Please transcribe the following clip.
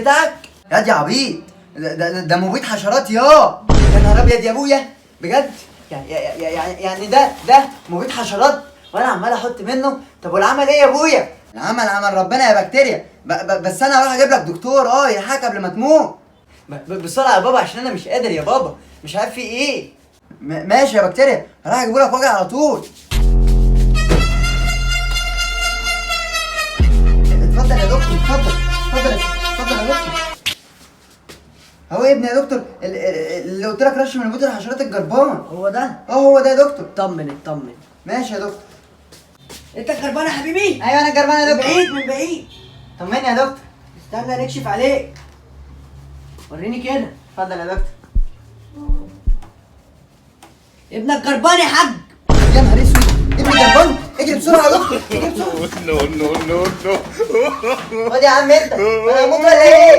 بتاعك يا عبيط. ده مبيد حشرات يا نهار ابيض يا ابويا بجد. يعني ده مبيد حشرات وانا عمال احط منه. طب والعمل ايه يا ابويا؟ العمل عمل ربنا يا بكتيريا. بس انا هروح اجيب لك دكتور يلحقك قبل ما تموت. بسرعة يا بابا عشان انا مش قادر يا بابا، مش عارف في ايه. ماشي يا بكتيريا، هروح اجيبه لك واجي على طول. اتفضل يا دكتور، اتفضل اتفضل اتفضل يا دكتور. هو ابني يا دكتور اللي قلت لك رش من مبيد الحشرات الجربان. هو ده؟ اه هو ده يا دكتور. اطمن اطمن. ماشي يا دكتور. انت جربان يا حبيبي؟ ايوه انا جربان يا من دكتور. بعيد من بعيد. طمني يا دكتور. استنى نكشف عليك. وريني كده. اتفضل يا دكتور. ابنك جربان يا حاج. يا نهار اسود، ابني جربان؟ اجري بسرعة يا دكتور، اجري بسرعة. No, no, no, no. خد يا عم انت، انا هموت ولا ايه؟